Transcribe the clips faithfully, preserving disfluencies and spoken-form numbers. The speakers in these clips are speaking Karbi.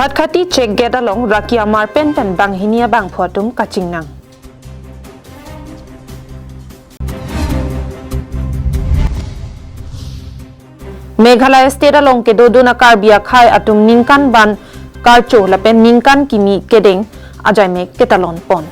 Khatkhati check gate along Raki Amar pen pen banghini abangphu atum kachingnang. Meghalaya state along kedodun a-Karbi akhei atum ningkan ban karcho lapen ningkan kimi kedeng ajaimek ketalon pon.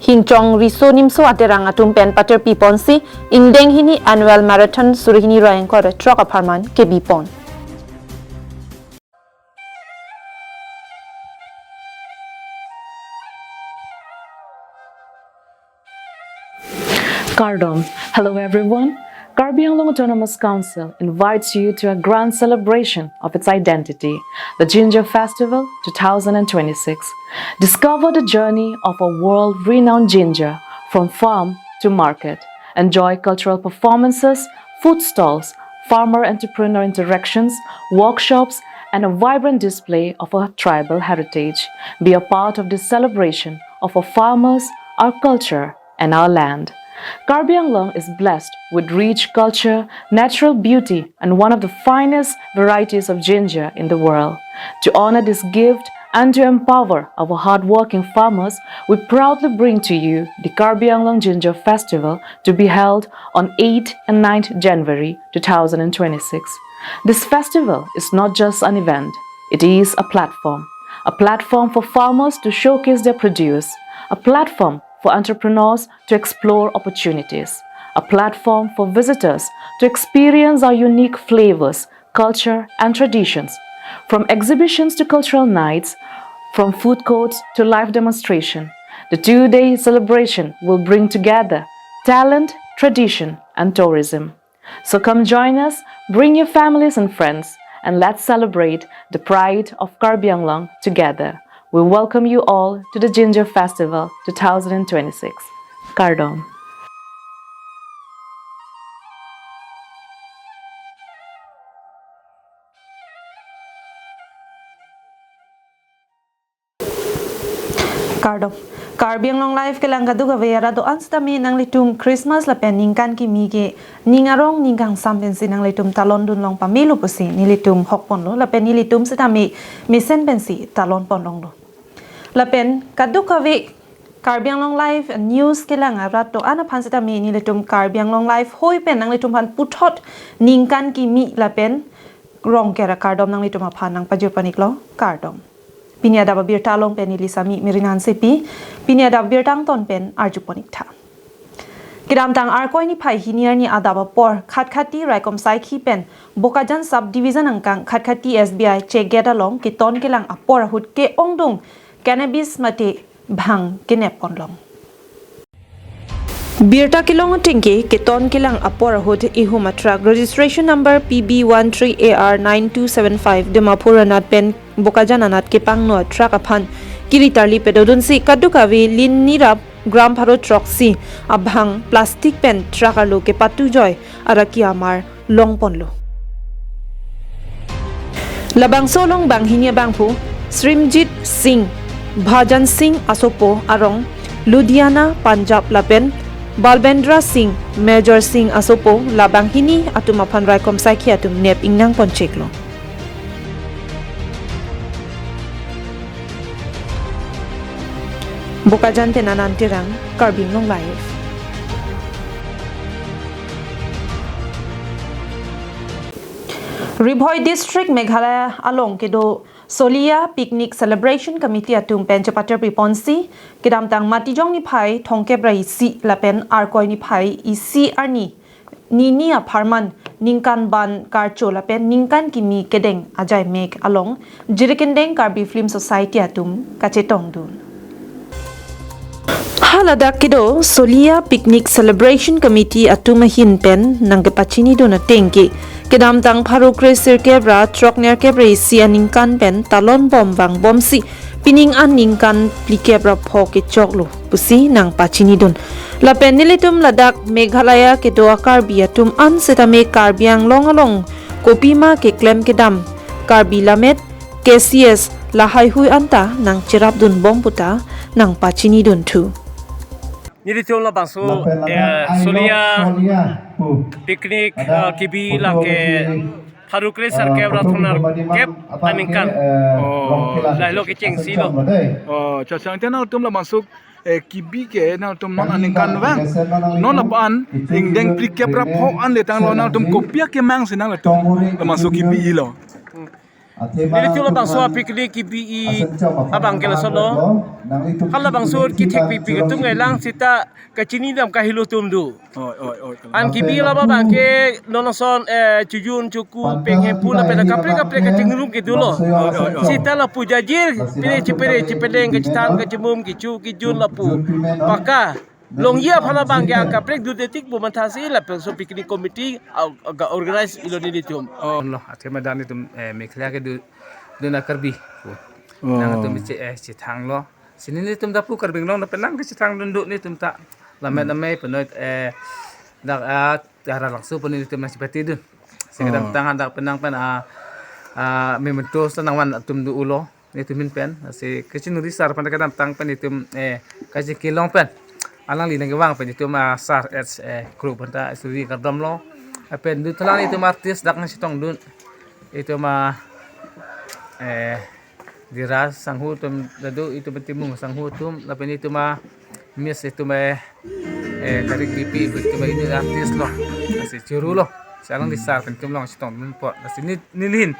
Hingchong riso nimso aterang atum pen paterpi ponsi ingdeng hini annual marathon suri hini ra ingkoi ra throk apharman kebi pon. Kardom. Hello everyone. Karbi Anglong Autonomous Council invites you to a grand celebration of its identity, the Jinja Festival two thousand twenty-six. Discover the journey of a world-renowned Jinja from farm to market. Enjoy cultural performances, food stalls, farmer-entrepreneur interactions, workshops, and a vibrant display of our tribal heritage. Be a part of this celebration of our farmers, our culture, and our land. Karbi Anglong is blessed with rich culture, natural beauty, and one of the finest varieties of Jinja in the world. To honor this gift and to empower our hardworking farmers, we proudly bring to you the Karbi Anglong Jinja Festival, to be held on eighth and ninth January two thousand twenty-six. This festival is not just an event, it is a platform. A platform for farmers to showcase their produce, a platform for entrepreneurs to explore opportunities, a platform for visitors to experience our unique flavors, culture, and traditions. From exhibitions to cultural nights, from food courts to live demonstration, the two-day celebration will bring together talent, tradition, and tourism. So come join us, bring your families and friends, and let's celebrate the pride of Karbi Anglong together. We welcome you all to the Jinja Festival two thousand twenty-six. Kardom. Kardom. Karbi Anglong Live kelang kadokave arat do-an sitame nanglitum Christmas lapen ningkan kimi ke ning arong ning kangsam pensi nanglitum talon dun long pamelo pusi nelitum hok ponlo lapen nelitum sitame mesen pensi talon pon longlo. Lapen kadokave Karbi Anglong Live news kelang arat do-an aphan sitame nelitum Karbi Anglong Live hoi pen nanglitum aphan puthot ningkan kimi lapen Rongker akardom nanglitum aphan nangpajir pon-iklo, kardom. Pini adap abirta along pen neli Sami Merina Hansepi, pini adap abirta angton pen arju pon-ik tha. Kedamtang Arkoi niphai hini arni adap apor Khatkhati raikom saikhi pen Bokajan Sub Division angkang Khatkhati S B I check gate along keton kelang apor ahut ke-ongdung cannabis mate bhang kenep pon long. Birta kelong atengke keton kelang apor ahut ihum a-truck registration number P B one three A R nine two seven five Dimapur anat pen Bokajan anat kepangno a-truck aphan kiri tarli pedodunsi kadokave Lin Nirap gram pharo throksi abhang plastic pen truck arlo kepatujoi araki amar long ponlo. Labangso along banghini abangphu Srimjit Singh, Bhajan Singh asopo arong Ludhiana, Punjab lapen Balbendra Singh, Major Singh asopo, labanghini atum aphan raikom saikhi atum nep ingnang pon cheklo. Bokajan pen Anand Terang, Karbi Anglong Live. Ri Bhoi District, Meghalaya along kedo Soliya Picnic Celebration Committee atum pen chepaterpi ponsi, kedamtang Matijong niphai thomkep ra isi lapen Arkoi niphai isi arni nini apharman ningkan ban karcho lapen ningkan kimi kedeng ajaimek along Jirikindeng Karbi Film Society atum kachetongdun. Haladak kedo Soliya Picnic Celebration Committee atum ahin pen nangkepachinidun atengke, kedamtang pharo kre sirkep ra throk nerkep ra isi aningkan pen talon bom vangbomsi pining aningkan phlikep ra pho kechoklo pusi nangpachinidun. Lapen nelitum ladak Meghalaya kedo a-Karbi atum an setame Karbi Anglong along kopima keklem kedam Karbi Lammet, K C S lahaihui anta nangcherapdun bom puta nangpachinidun thu. Nelitum labangso, lapen ladak eh, Ailok Soliya Soliya Picnic, ah, kebi lake pharo kre sirkep ra thomkep aningkan. Oh. Lahelo kechengsi lo. Oh, cha chang tiang nangtum labangso, eh, kebi ke nangtum non aningkanvang. Non lapu-an ingdeng phlikep ra pho an letanglo, nangtum kopi akemang si nangtum labangso kebi-i lo. Nelitum labangso picnic kebi-i abang ke lasonlo. Halabangso kethek pipi atum ke lang seta kachini dam kahelo atum do. Oi, oi, oi, kalang. An kebi laba abang ke non ason, eh, chojun, choku, peng, hemphu lapen kaprek kaprek kachingrum kedo lo. Oi, oi, oi. Seta lapu jajir, pine chepere, chepeleng, kachethan, kachemum, kecho, kejun lapu. Paka longji aphan abang ke angkaprek dut etik pu matha si labangso picnic committee a, a, organize-ilo nelitum. Oh, lo, athema dan itum, eh, Meghalaya kedo, dona Karbi. Oh. Nangtum che, eh, chethanglo. Si nelitum ta pu Karbi Anglong ta penang kechethang dunduk nelitum ta. Lamet amei penoi, eh, dak, ah, Tiara Langso pu nelitum nangchepatedun. Si kedamtang hadak penang pen, ah, ah, memento sa nangvan atum do-ulo. Nelitum ahin pen, si kachiningri sar aphan kedamtang pen itum, eh, kachingki long pen. Alangli nangkevang pen itum, ah, sar et, eh, kru aphan ta suri kardom lo. Lapen duthulang itum artist dak nangchetongdun. Itum, ah, eh, Dira sangho atum ladu itum Timung sangho atum lapen itum, ah, Miss itum, eh, eh, Karik Bipi itum, eh, ini artist lo. Lasi churu lo. Si alangli sar pen itum long chetongdun apot. Lasi ne, neli ahin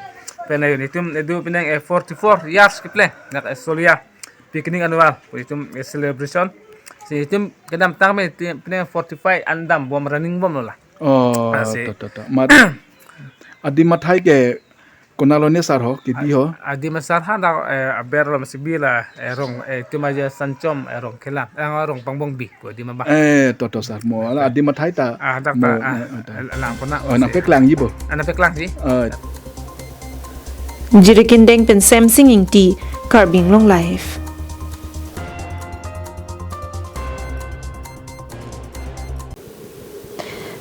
pen ayon itum edu penang, eh, forty-four years kepleng. Dak, eh, Solia picnic annual itum, eh, celebration. Si itum kedamtang pen itum penang forty-five an dambom running bomlo la. Oh, lasi to, to, to. Mat, adim athai ke konatlo ne sar ho, kebi ho? Adim sar hadak, eh, aber lo masi bi la, eh, rong, eh, itum aja Sanchom, eh, Rongkhelan, eh, Rongpangbong bi, ko adim abang. Eh, to, to sar mo. Ala adim athai ta. Ah, dak mo, ta, ah, mo, eh, ta. Lang kona. Oh, nangpaklangji bo. Ah, nangpaklangji. Eh. Jirikindeng pen Semsing Ingti, Karbi Anglong Live.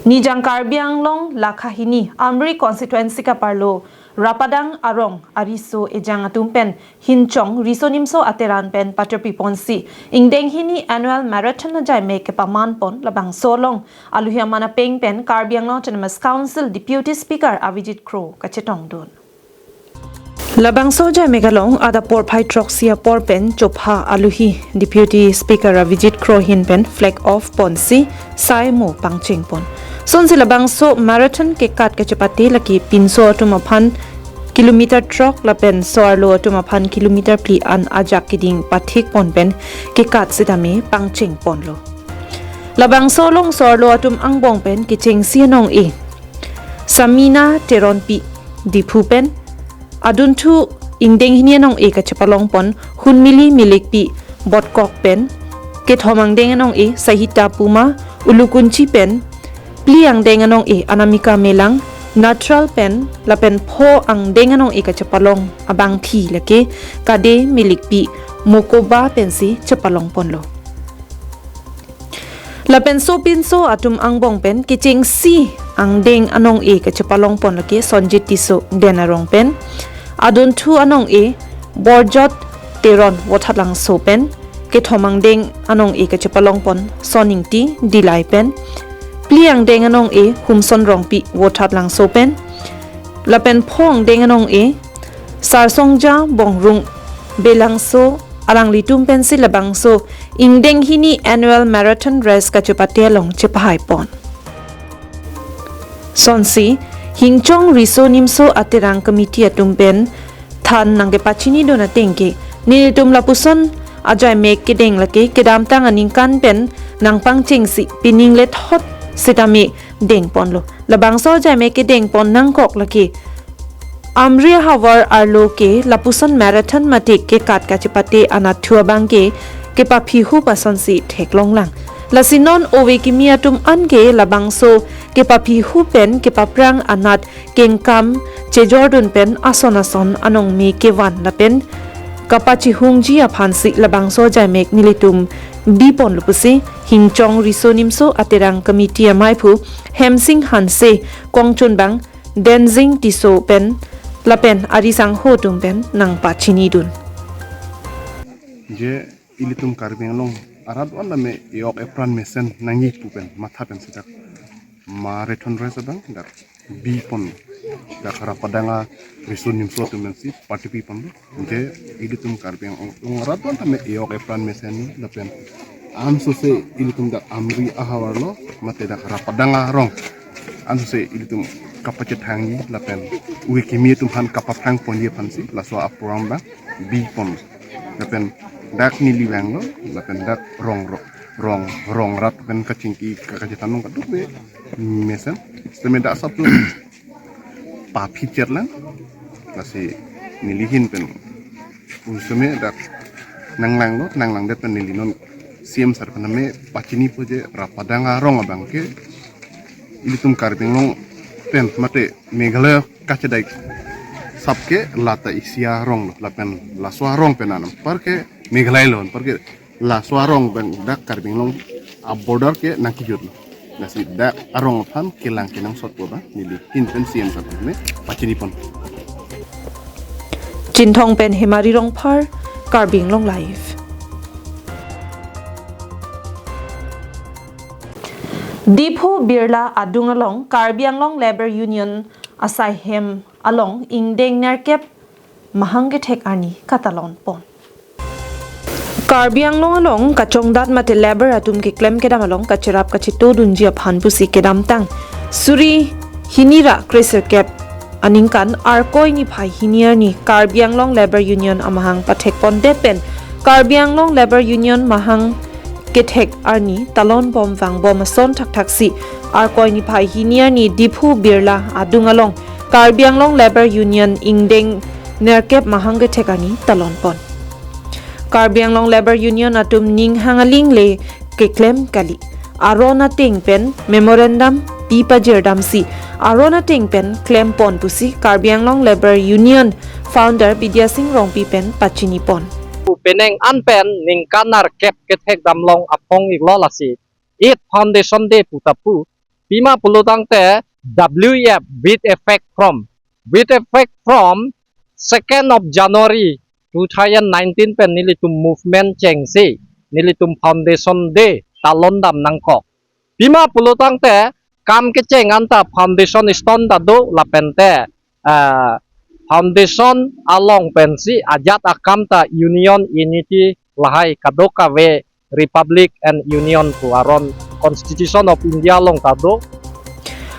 Nijang Karbi Anglong lakha hini Amri constituency kaparlo Rapadang arong ariso ejang atum pen Hinchong Riso Nimso Ateran pen paterpi ponsi ingdeng hini annual marathon ajaimek kepaman pon labangso along aluhi aman apeng pen Karbi Anglong Autonomous Council Deputy Speaker Avijit Kro kachetongdun. Labangso ajaimek along adap porphai throksi apor pen chopha aluhi Deputy Speaker Avijit Kro ahin pen flag off ponsi sai mo pangcheng pon. Sonsi labangso marathon kekat kachepate lake pinso atum aphan kilometer throk lapen so-arlo atum aphan kilometer phli an ajak keding pathik pon pen kekat sitame pangcheng ponlo. Labangso along so-arlo atum angbong pen kechengsi anong-e Samina Teronpi Diphu pen, adunthu ingdeng hini anong-e kachepalong pon Hunmili Milikpi Botkok pen, kethom angdeng anong-e Sahita Puma Ulukunchi pen, phli angdeng anong-e Anamika Melang Natral pen, lapen pho angdeng anong-e kachepalong abangthi lake Kade Milikpi Mokoba pensi chepalong ponlo. Lapen sopinso atum angbong pen kechengsi angdeng anong-e kachepalong pon lake Sonjit Tisso Den Arong pen, adunthu anong-e Borjot Teron Vothatlangso pen, kethom angdeng anong-e kachepalong pon Son Ingti Dillai pen, phli angdeng anong-e Humson Rongpi Vothatlangso pen, lapen pho angdeng anong-e Sarsongja Bongrung Belangso alanglitum pensi labangso ingdeng hini annual marathon race kachepate along chepahai pon. Sonsi Hinchong Riso Nimso Aterang Committee atum pen than nangkepachinidun ateng ke nelitum lapuson ajaimek kedeng lake kedamtang aningkan pen nangpangchengsi pining lethot sitame deng ponlo. Labangso ajaimek kedeng pon nangkok lake Amri ahavar arlo ke lapuson marathon mate kekat kachepate anatthu abang ke kepaphihup asonsi theklonglang. Lasi non ove kimi atum an ke labangso kepaphihup pen kepaphrang anat kengkam chejordun pen ason ason anong me kevan lapen kapachihungji aphansi labangso ajaimek nelitum biponlo pusi Hinchong Riso Nimso Aterang Committee amaiphu Hemsing Hanse, kongchunbang Denzing Tisso pen lapen ari sangho atum pen nangpachinidun. Je ilitum Karbi Anglong arat wan lame e-ok epran mesen nangji pu pen matha pen sejak marathon race abang dak bipon, dak Rapadang ariso nimso atum pensi patipi ponlo. Anke ilitum Karbi Anglong arat aphan tame e-ok epran mesen lapen ansose ilitum dak Amri ahavar lo mate dak Rapadang arong ansose ilitum kapachethangji lapen ove kimi atum aphan kapaphrang ponji aphansi laso aprogram abang bipon. Lapen dak neli vanglo lapen dak rong rong rong rong rat pen kachingki ka- kachethan nong kadokave mesen. Sitame dak sap tu pa feature lang. Lasi neli ahin pen un sitame dak nanglanglo, nanglangdet pen neli non C M sir aphan tame pachinipo je Rapadang arong abang ke ilitum Karbi Anglong pen mate Meghalaya kachedai sap ke lata isi arong lo, lapen laso arong pen anam par ke Meghalaya lo, par ke laso arong pen dak Karbi Anglong a-border ke nangkejut lo. Lasi dak arong aphan kelang kenangsot pu abang neli ahin pen C M sir aphan tame pachinipon. Chinthong pen Hemari Rongphar, Karbi Anglong Live. Diphu Birla adung along Karbi Anglong Labour Union asaihem along ingdeng nerkep mahang kethek arni katalon pon. Karbi Anglong along kachongdat mate labour atum keklem kedam along kacherap kachetodunji aphan pusi kedamtang suri hini ra kresirkep aningkan Arkoi niphai hini arni Karbi Anglong Labour Union amahang pathek pondet pen Karbi Anglong Labour Union mahang kethek arni talon bom vangbom ason thakthaksi Arkoi niphai hini arni Diphu Birla adung along Karbi Anglong Labour Union ingdeng nerkep mahang kethek arni talon pon. Karbi Anglong Labour Union atum ning hang aling le keklem kali. Aron ateng pen memorandum pi pajirdamsi aron ateng pen klem pon pusi Karbi Anglong Labour Union founder Bidya Sing Rongpi pen pachini pon. Pu penang an pen ningkan nerkep kethek damlong aphong iklo lasi eighth foundation day pu ta pu. Pima pulo tangte W E F with effect from, with effect from second of January two thousand nineteen pen nelitum movement chengsi nelitum foundation day talon dam nangkok. Pima pulo tangte kam kecheng anta foundation stone ta do lapen te, ah, foundation along pensi ajat akam ta union unity lahai kadokave Republic and Union pu aron Constitution of India along ta do.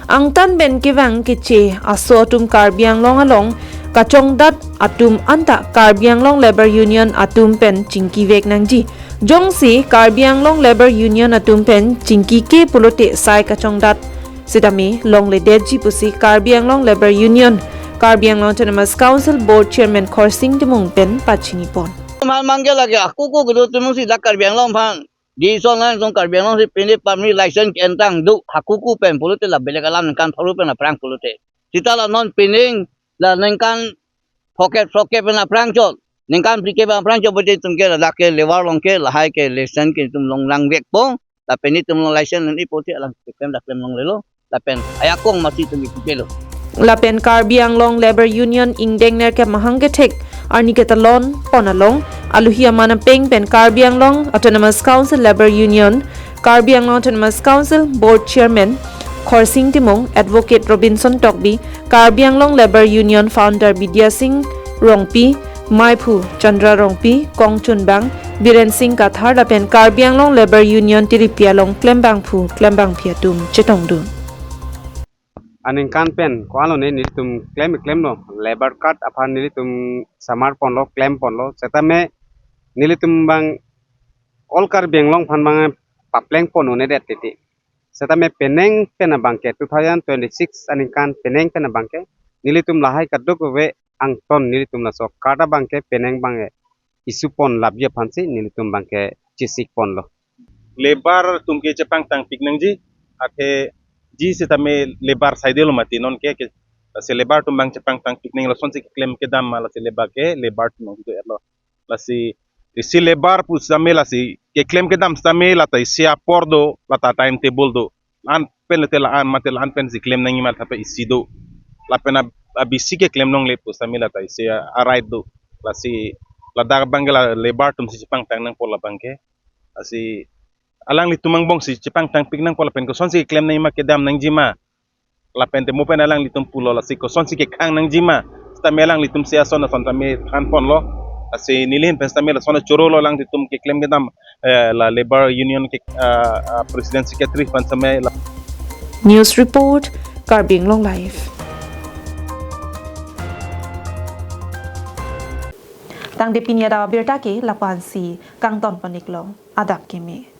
Angtan pen kevang keche aso atum Karbi Anglong along kachongdat atum anta Karbi Anglong Labour Union atum pen chingkivek nangji. Jongsi Karbi Anglong Labour Union atum pen chingkike pulote sai kachongdat sitame longledetji pusi Karbi Anglong Labour Union, Karbi Anglong Autonomous Council Board Chairman Khorsing Timung pen pachini pon. Mal mangge lage, aku ko gitu, Timung si dak Karbi Anglong aphan. Di son lang song Karbi Anglong si pini pamri license ke entang do, hakuku pen pulote la belek alam ningkan pharo pen aphrang pulote. Sita la non pining la ningkan phokep phokep pen aphrang chot. Ningkan phlikep pen aphrang chot bote itum ke ladak ke labour along ke lahai ke license ke itum long langvekpo. Lapen itum long license non ipo te alang keklem dak klem longlelo. Lapen ayakong masi itum ikipelo. Lapen Karbi Anglong Labour Union ingdeng nerkep mahang kethek arni ketalon pon along aluhi aman apeng pen Karbi Anglong Autonomous Council Labour Union, Karbi Anglong Autonomous Council Board Chairman Khorsing Timung, Advocate Robinson Tokbi, Karbi Anglong Labour Union Founder Bidya Sing Rongpi, Maiphu Chandra Rongpi, Kongchunbang Biren Sing Kathar lapen Karbi Anglong Labour Union tiripi along klembangphu klembangpi atum chetongdun. Aningkan pen ko-an lone nelitum klem klemlo, labour card aphan nelitum samar ponlo, klem ponlo, setame nelitum abang all Karbi Anglong aphan abang papleng pon un-edet titi. Setame penang pen abangke two thousand twenty-six aningkan penang pen abangke nelitum lahai kadokave angton nelitum laso card abangke penang abangke issue pon lapji aphansi nelitum abangke chesik ponlo. Labour atum ke chepangtangpik nangji, athe ji setame labour saidelo mati non ke, ke, lasi labour atum abang chepangtangpik nang, lasonsi keklem kedam ma lasi labour ke labour atum nang do erlo. Lasi isi labour pu setame lasi keklem kedam setame lata isi apor do, lata timetable do. La-an pen late la-an mate la-an pensi klem nangji ma lata isi do. Lapen ab-, abisi keklem longle pu setame lata isi a, a right do. Lasi ladak abangke la labour atumsi chepangtang nangpo labangke. Lasi alanglitum angbongsi chepangtangpik nangpo lapen kosonsi keklem nangjima, kedam nangjima. Lapen te mo pen alanglitum pulo lasi kosonsi kekhang nangjima. Sitame alanglitum si ason ason tame thanponlo. Lasi nelihin pen sitame lason achorolo alanglitum keklem kedam, eh, la Labour Union ke, ah, ah, President Secretary pen sitame la News Report, Karbi Anglong Live. Tangte pini adap abirta ke lapu-ansi kangton pon-iklo, adap keme.